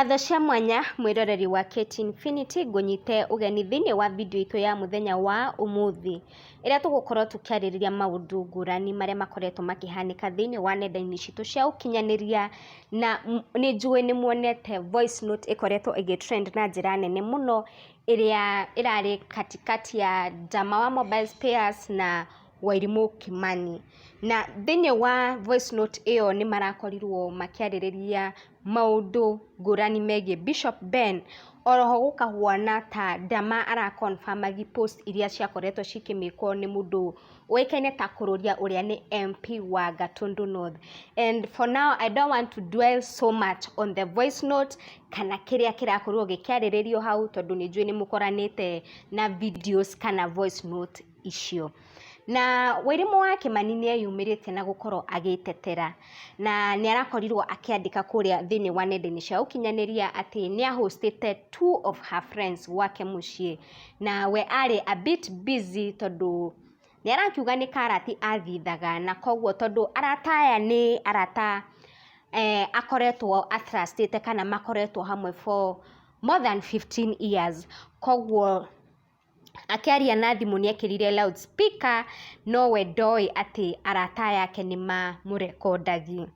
Ngatho cia mwanya mwĩroreri wa Kate Infinity, ngũnyite ũgeni thĩinĩ wa video itũ ya mũthenya wa ũmũthĩ, ĩrĩa tũgũkorwo tũkĩarĩrĩria maũndũ ngũrani marĩa makoretwo makĩhanĩka thĩinĩ wa nenda-inĩ citũ cia ũkinyanĩria. Na nĩ njũĩ nĩ muonete voice note ĩkoretwo ĩgĩ trend na njĩra nene mũno, ĩrĩa ĩrarĩ katikati ya Dama wa Mobile Spares na Wairimũ Kimani. Na thĩinĩ wa voice note ĩyo nĩ marakorirwo makĩarĩrĩria maũndũ ngũrani megiĩ Bishop Ben. Oroho gũkahuana ta Dama ara confirm post iria ciakoretwo cikĩmĩkwo nĩ mũndũ ũĩkaine ta Kũrũria, ũrĩa nĩ MP wa Gatundu North. And for now, I don't want to dwell so much on the voice note kana kĩrĩa kĩrakorirwo gĩkĩarĩrĩrio hau, tondũ nĩ njũĩ nĩ mũkoranĩte na videos kana voice note icio. Na Wairimũ wa Kimani nĩ eyumĩrĩtie na gũkorwo agĩtetera, na nĩ arakorirwo akĩandĩka kũrĩa thĩinĩ wa nenda-inĩ cia ũkinyanĩria atĩ nĩ ahostĩte two of her friends gwake mũciĩ, na we arĩ a bit busy, tondũ nĩ arakiuga nĩ karati athithaga, na koguo tondũ arata aya nĩ arata akoretwo atrustĩte kana makoretwo hamwe for more than 15 years, koguo akĩaria na thimũ nĩ ekĩrire loud speaker, no we ndoĩ atĩ arata aya ake nĩ mamũrekondagi.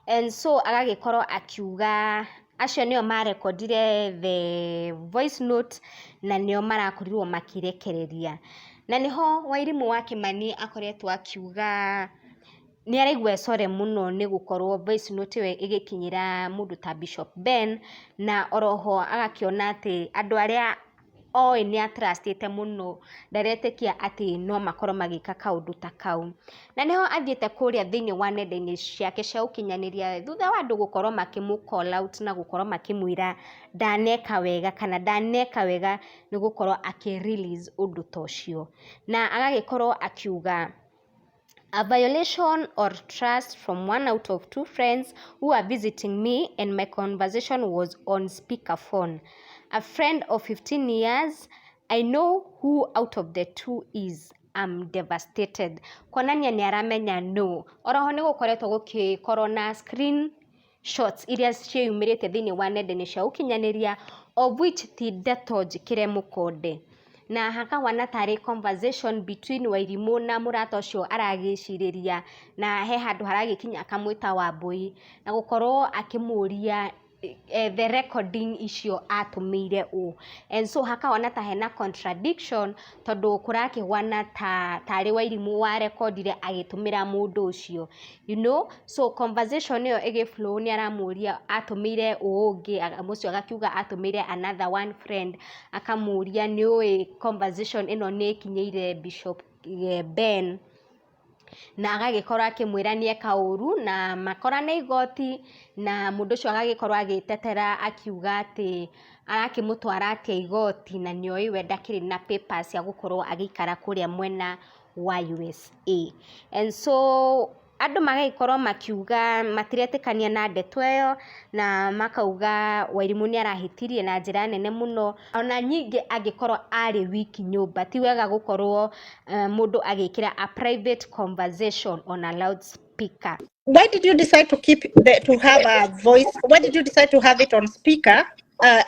And so agagĩkorwo akiuga acio nĩo marekondire the voice note na nĩo marakorirwo makĩrekereria. Na nĩho Wairimũ wa Kimani akoretwo akiuga nĩ araigua core mũno nĩ gũkorwo voice note ĩyo ĩgĩkinyĩra mũndũ ta Bishop Ben, na oroho agakĩona atĩ andũ arĩa oĩ nĩ atrustĩte mũno ndaretĩkia atĩ no makorwo magĩka kaũndũ ta kau. Na nĩho athiĩte kũrĩa thĩinĩ wa nenda-inĩ ciake cia ũkinyanĩria thutha wa andũ gũkorwo makĩmũ call out na gũkorwo makĩmwĩra ndaneka wega kana ndaneka wega nĩ gũkorwo akĩ release ũndũ ta ũcio, na agagĩkorwo akiuga, "A violation of trust from one out of two friends who are visiting me, and my conversation was on speakerphone. A friend of 15 years, I know who out of the two is. I'm devastated." Kuonania nĩ aramenya no. Oroho nĩ gũkoretwo gũgĩkorwo na screen shots iria ciĩyumĩrĩtie thĩinĩ wa nenda-inĩ cia ũkinyanĩria, of which ti ndeto njĩkĩre mũkonde, na hakahana tarĩ conversation between Wairimũ na mũrata ũcio aragĩcirĩria, na he handũ haragĩkinya akamwĩta Wambũi na gũkorwo akĩmũria the recording icio atũmĩire ũ. And so hakahana ta hena contradiction, tondũ kũrakĩhana ta tarĩ Wairimũ warekondire agĩtũmĩra mũndũ ũcio. So conversation ĩyo ĩgĩ flow, nĩ aramũria atũmĩire ũ ũngĩ, ũcio agakiuga atũmĩire another one friend, akamũria nĩ ũĩ conversation ĩno nĩ ĩkinyĩire Bishop Ben, na agagĩkorwo akĩmwĩra nĩ eka ũru na makorane igoti, na mũndũ ũcio agagĩkorwo agĩtetera akiuga atĩ arakĩmũtwara atĩa igoti na nĩoĩ we ndakĩrĩ na papers cia gũkorwo agĩikara kũrĩa mwena wa USA. And so andũ magagĩkorwo makiuga matiretĩkania na ndeto ĩyo, na makauga Wairimũ nĩ arahĩtirie na njĩra nene mũno. Ona nyingĩ angĩkorwo arĩ wiki nyũmba, ti wega gũkorwo mũndũ agĩkĩra a private conversation on a loud speaker. Why did you decide to keep the, to have a voice? Why did you decide to have it on speaker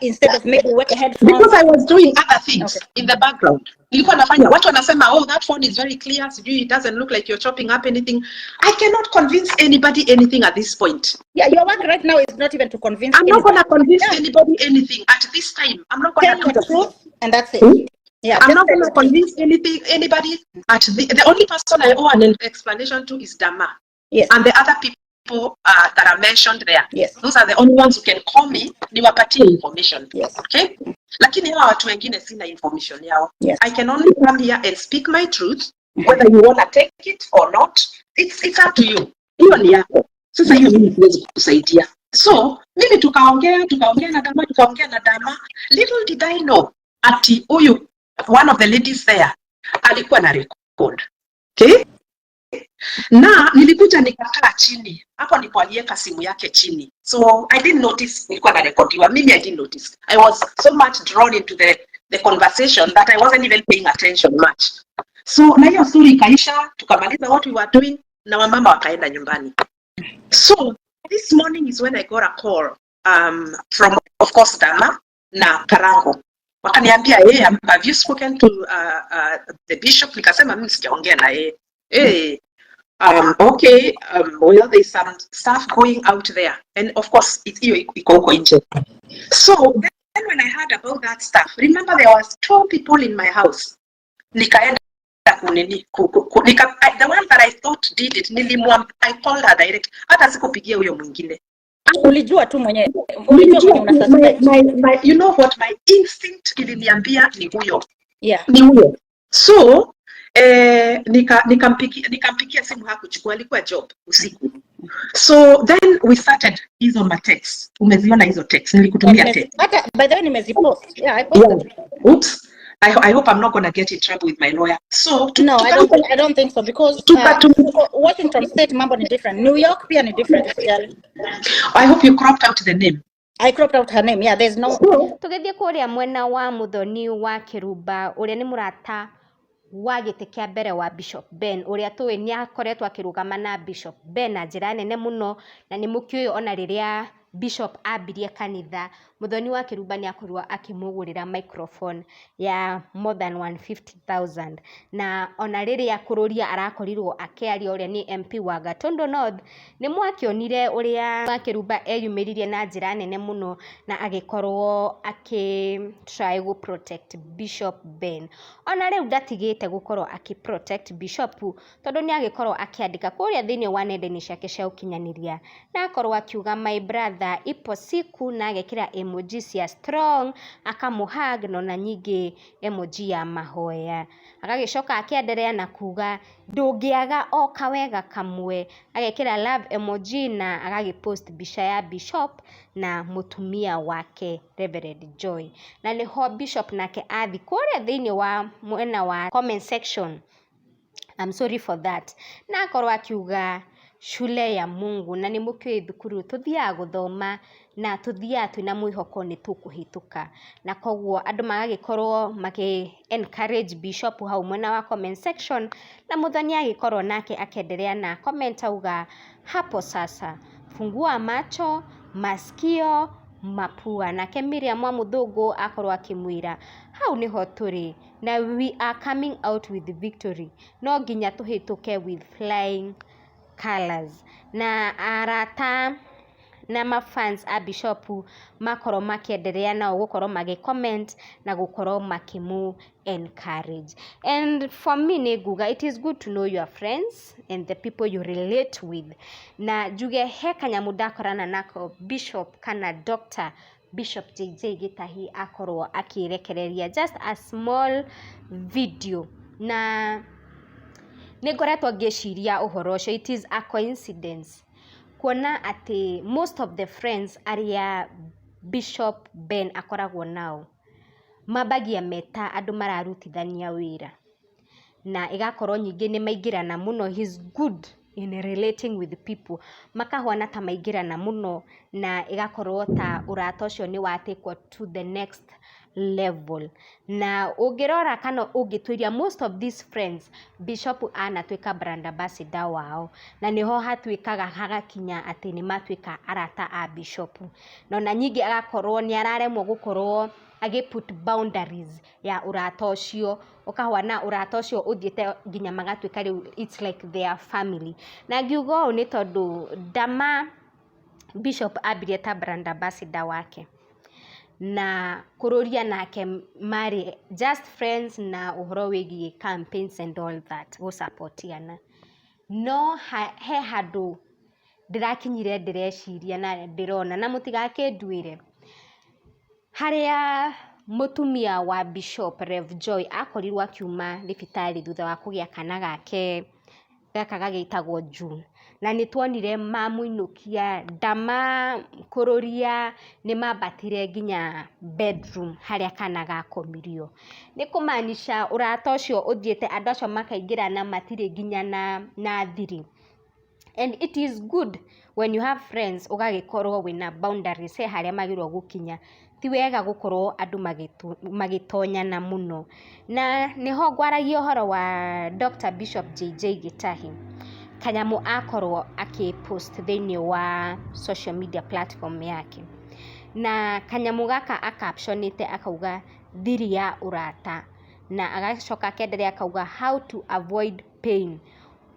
instead of maybe with headphones? Because I was doing other things in the background. Nilikuwa nafanya, watu wanasema, "Oh, that phone is very clear, sijui it doesn't look like you're chopping up anything." I cannot convince anybody anything at this point. Yeah, your work right now is not even to convince I'm not anybody. gonna convince anybody anything at this time. I'm not gonna Tell do the that. Truth, and that's it. Hmm? Yeah, I'm just not tell gonna the truth. Convince anything anybody at the only person I owe an explanation to is Dama and the other people that are mentioned there. Those are the only ones who can call me niwapatie information. Okay? Lakini hawa watu wengine sina information yao. I can only come here and speak my truth. Whether you wanna take it or not, it's up to you. Hiyo ni yako. Sasa hiyo mimi siwezi kukusaidia. So, mimi tukaongea na Dama, tukaongea na Dama. Little did I know ati huyu one of the ladies there alikuwa na record. Okay? Na nilikuja nikakaa chini hapo ndipo aliweka simu yake chini, so I didn't notice nilikuwa narekodiwa. Mimi, I didn't notice. I was so much drawn into the conversation that I wasn't even paying attention much. So na hiyo story ikaisha, tukamaliza what we were doing na wamama wakaenda nyumbani. So this morning is when I got a call. From of course Dama na Karango. Wakaniambia, "Hey, have you spoken to the bishop?" Nikasema mimi sijaongea na yeye. Hey, okay, well, there's some stuff going out there. And of course, hiyo iko huko nje. So then when I heard about that stuff, remember there was two people in my house. Nikaenda kunini, the one that I thought did it, I called her direct. Hata sikupigia huyo mwingine. Ulijua tu mwenye, ulijua mwenye una suspect. You know what, my instinct iliniambia ni huyo. Ni huyo. So nikampigia simu, hakuchukua, alikuwa job usiku. So then we started hizo matext. Umeziona hizo text? Nilikutumia text. Hata by the way nimezipost. Yeah, I posted. Yeah. Oops. I hope I'm not gonna get in trouble with my lawyer. So No, I don't think so because Washington State mambo ni different. New York pia ni different. Usijali. I hope you cropped out the name. I cropped out her name. Yeah, there's no Tũgĩthiĩ kũrĩa mwena wa Muthoni wa Kĩrumba, ũrĩa nĩ mũrata wa gĩtĩ kĩa mbere wa Bishop Ben, ũrĩa tũĩ nĩ akoretwo akĩrũgama na Bishop Ben na njĩra nene mũno, na nĩ mũkĩũĩ ona rĩrĩa Bishop ambirie kanitha, Muthoni wa Kĩrumba nĩ akorirwo akĩmũgũrĩra microphone ya more than 150,000. Na ona rĩrĩa Kũrũria arakorirwo akĩaria, ũrĩa nĩ MP wa Gatundu North, nĩ mwakĩonire ũrĩa wa Kĩrumba eyumĩririe na njĩra nene mũno na agĩkorwo akĩ try gũ protect Bishop Ben. Ona rĩu ndatigĩte gũkorwo akĩ protect Bishop, tondũ nĩ agĩkorwo akĩandĩka kũrĩa thĩinĩ wa nenda-inĩ ciake cia ũkinyanĩria na akorwo akiuga, "My brother, ipo siku," na agekĩra emoji cia strong, akamũhug, na ona nyingĩ emoji ya mahoya. Agagĩcoka akĩenderea na kuga, "Ndũngĩaga o kawega kamwe," agekĩra love emoji na agagĩpost mbica ya Bishop na mũtumia wake Reverend Joy. Na nĩho Bishop nake athi kũrĩa thĩinĩ wa mwena wa comment section, I'm sorry for that, na akorwo akiuga, "Shule ya Mungu." Na nĩ mũkĩũĩ thukuru tũthiaga gũthoma na tũthiaga twĩna mwĩhoko nĩ tũkũhĩtũka, na koguo andũ magagĩkorwo makĩ encourage Bishop hau mwena wa comment section. Na Muthoni agĩkorwo nake akĩendelea na comment, auga, "Hapo sasa fungua macho, masikio, mapua." Nake Miriam wa Mũthũngũ akorwo akĩmwĩra, "Hau nĩho tũrĩ na we are coming out with victory, no nginya tũhĩtũke with flying colours." Na arata na mafans a Bishop makorwo makĩenderea nao gũkorwo magĩ comment na gũkorwo makĩmũ encourage. And for me nĩ nguga it is good to know your friends and the people you relate with. Na njuge he kanyamũ ndakorana nako Bishop kana Dr. Bishop JJ Gĩtahi akorwo akĩrekereria just a small video, na nĩ ngoretwo ngĩciria ũhoro ũcio. It is a coincidence kuona atĩ most of the friends arĩa Bishop Ben akoragwo nao mambagia meta andũ mararutithania wĩra, na ĩgakorwo ningĩ nĩ maingĩrana mũno. He's good in relating with people, makahuana ta maingĩrana mũno na ĩgakorwo ta ũrata ũcio nĩ watekwo to the next level. Na ũngĩrora kana ũngĩtuĩria, most of these friends, Bishop anatuĩka brand ambassador wao, na nĩho hatuĩkaga hagakinya atĩ nĩ matuĩka arata a Bishop. Na ona nyingĩ agakorwo nĩ araremwo gũkorwo agĩ put boundaries ya ũrata ũcio, ũkahuana ũrata ũcio ũthiĩte nginya magatuĩka rĩu it's like their family. Na ngiuga ũũ nĩ tondũ Dama Bishop ambirie ta brand ambassador wake, na kũrũria nake marĩ just friends na ũhoro wĩgiĩ campaigns and all that, gũsapotiana. No he handũ ndĩrakinyire ndĩreciria na ndĩrona, na mũtigakĩnduĩre, harĩa mũtumia wa Bishop Rev Joy akorirwo akiuma thibitarĩ thutha wa kũgĩa kana gake gaka gagĩtagwo June, na nĩ tuonire mamũinũkia ndamakũrũria, nĩ mambatire nginya bedroom harĩa kana gakomirio. Nĩ kũmaanisha ũrata ũcio ũthiĩte andũ acio makaingĩrana, matirĩ nginya na thiri. And it is good when you have friends ũgagĩkorwo wĩna boundaries, he harĩa magĩrĩirwo gũkinya. Ti wega gũkorwo andũ magĩtonyana mũno. Na nĩho ngwaragia ũhoro wa Dr. Bishop JJ Gĩtahi, kanyamũ akorwo akĩ post thĩinĩ wa social media platform yake. Na kanyamũ gaka acaptionĩte akauga thiri ya ũrata, na agacoka akenderea akauga how to avoid pain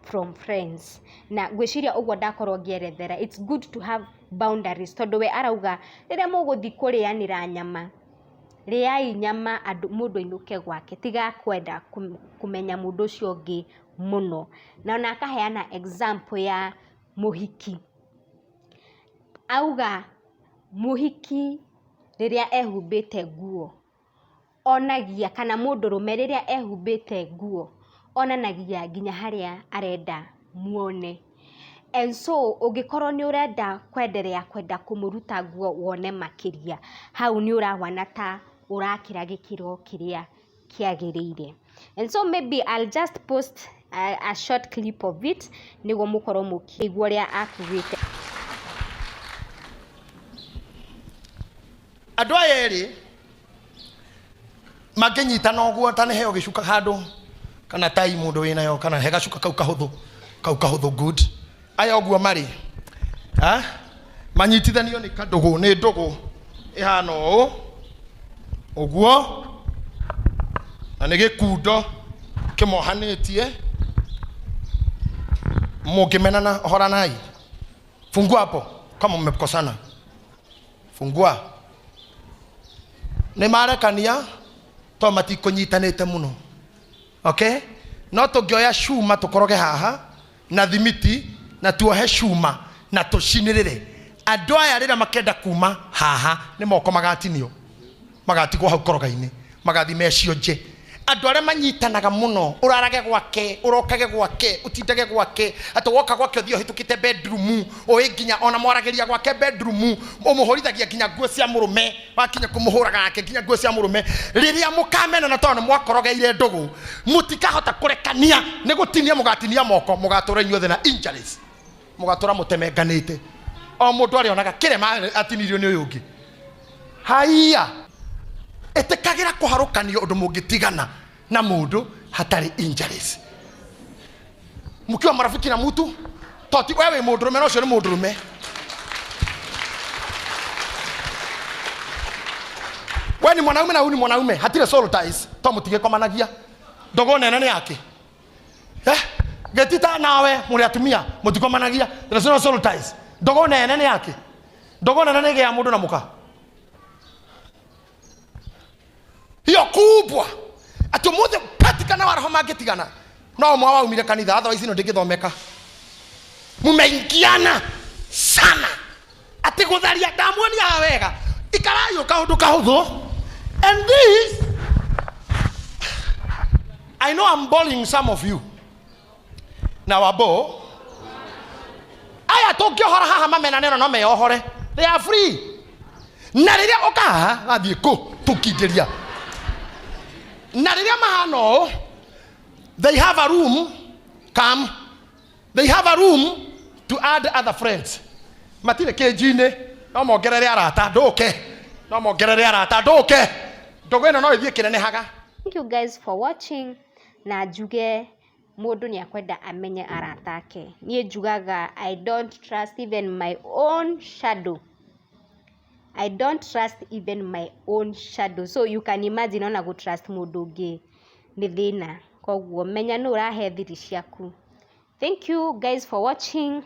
from friends. Na ngwĩciria ũguo ndakorwo ngĩerethera, it's good to have boundaries, tondũ we arauga rĩrĩa mũgũthiĩ kũrĩanĩra nyama, rĩai nyama andũ mũndũ ainũke gwake, tiga kwenda kũmenya mũndũ ũcio ũngĩ mũno. Na ona akaheana example ya mũhiki, auga mũhiki rĩrĩa ehumbĩte nguo onagia, kana mũndũrũme rĩrĩa ehumbĩte nguo onanagia nginya harĩa arenda muone. And so ũngĩkorwo nĩ ũrenda kwenderea kwenda kũmũruta nguo wone makĩria, hau nĩ ũrahuana ta ũrakĩra gĩkĩro kĩrĩa kĩagĩrĩire. And so maybe I'll just post a short clip of it nĩguo mũkorwo mũkĩigua ũrĩa akugĩte. Andũ aya erĩ mangĩnyitana ũguo ta nĩ heo gĩcuka handũ kana tai mũndũ wĩnayo kana he gacuka kau kahũthũ, kau kahũthũ good. Aya ũguo marĩ, ha? Manyitithanio nĩ kandũgũ, nĩ ndũgũ ĩhana ũũ ũguo, na nĩ gĩkundo kĩmohanĩtie. Mũngĩmenana horanai, fungua hapo kama mmekosana, fungua. Nĩ marekania to matikũnyitanĩte mũno, okay? No tũngĩoya cuma tũkoroge haha na thimiti na tuohe cuma na tũcinĩrĩre, andũ aya rĩrĩa makenda kuma haha nĩ moko magatinio, magatigwo hau koroga-inĩ, magathi mecio nje. Andũ arĩa manyitanaga mũno, ũrarage gwake, ũrokage gwake, ũtindage gwake, atĩ woka gwake ũthiĩ ũhĩtũkĩte bedroom, ũĩ nginya ona mwaragĩria gwake bedroom, ũmũhũrithagia nginya nguo cia mũrũme, wakinya kũmũhũraga nake nginya nguo cia mũrũme. Rĩrĩa mũkamenana tondũ nĩ mwakorogeire ndũgũ, mũtikahota kũrekania, nĩ gũtinia mũgatinia moko, mũgatũra inyuothe na injuries, mũgatũra mũtemenganĩte, o mũndũ arĩonaga kĩrema atinirio nĩ ũyũ ũngĩ. Haiya, ĩtĩkagĩra kũharũkanio ũndũ mũngĩtigana na mũndũ hatarĩ injuries. Mkiwa marafiki na mtu toti, wewe wĩ mũndũrũme na ũcio nĩ mũndũrũme, we ni mwanaume na huyu ni mwanaume, hatirĩ soul ties, to mũtigĩkomanagia. Ndũgũ nene nĩ yake, eh? Gĩtita nawe mũrĩ atumia mũtikomanagia, there's no soul ties. Ndũgũ nene nĩ yake, ndũgũ nene nĩ gĩa mũndũ na mũka, hiyo kubwa atĩ ũmũthĩ patikana wa roho mangĩtigana no ũmwe waumire kanitha, otherwise ino ndĩngĩthomeka. Mumeingiana sana atĩ gũtharia ndamuonia haha wega, ikarai ũ kaũndũ kahũthũ. And this I know I'm boring some of you now, abo aya tũngĩohora haha mamenane no meyohore, they are free. Na rĩrĩa ũka haha gathiĩ kũ tũkindĩria, na rĩrĩa mahana ũũ, they have a room, come, they have a room to add other friends. Matirĩ kĩnji-inĩ, no mongerere arata ndũke, no mongerere arata ndũke, ndũgũ ĩno no ĩthiĩ kĩnenehaga. Thank you guys for watching. Na njuge mũndũ nĩ akwenda amenye arata ake. Niĩ njugaga I don't trust even my own shadow. I don't trust even my own shadow, so you can imagine ona gũ trust mũndũ ũngĩ nĩ thĩna. Koguo menya nũ ũrahe thiri ciaku. Thank you guys for watching,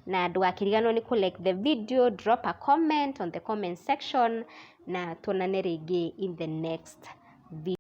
na ndũgakĩriganĩrwo nĩ kũ like the video, drop a comment on the comment section, na tuonane rĩngĩ in the next video.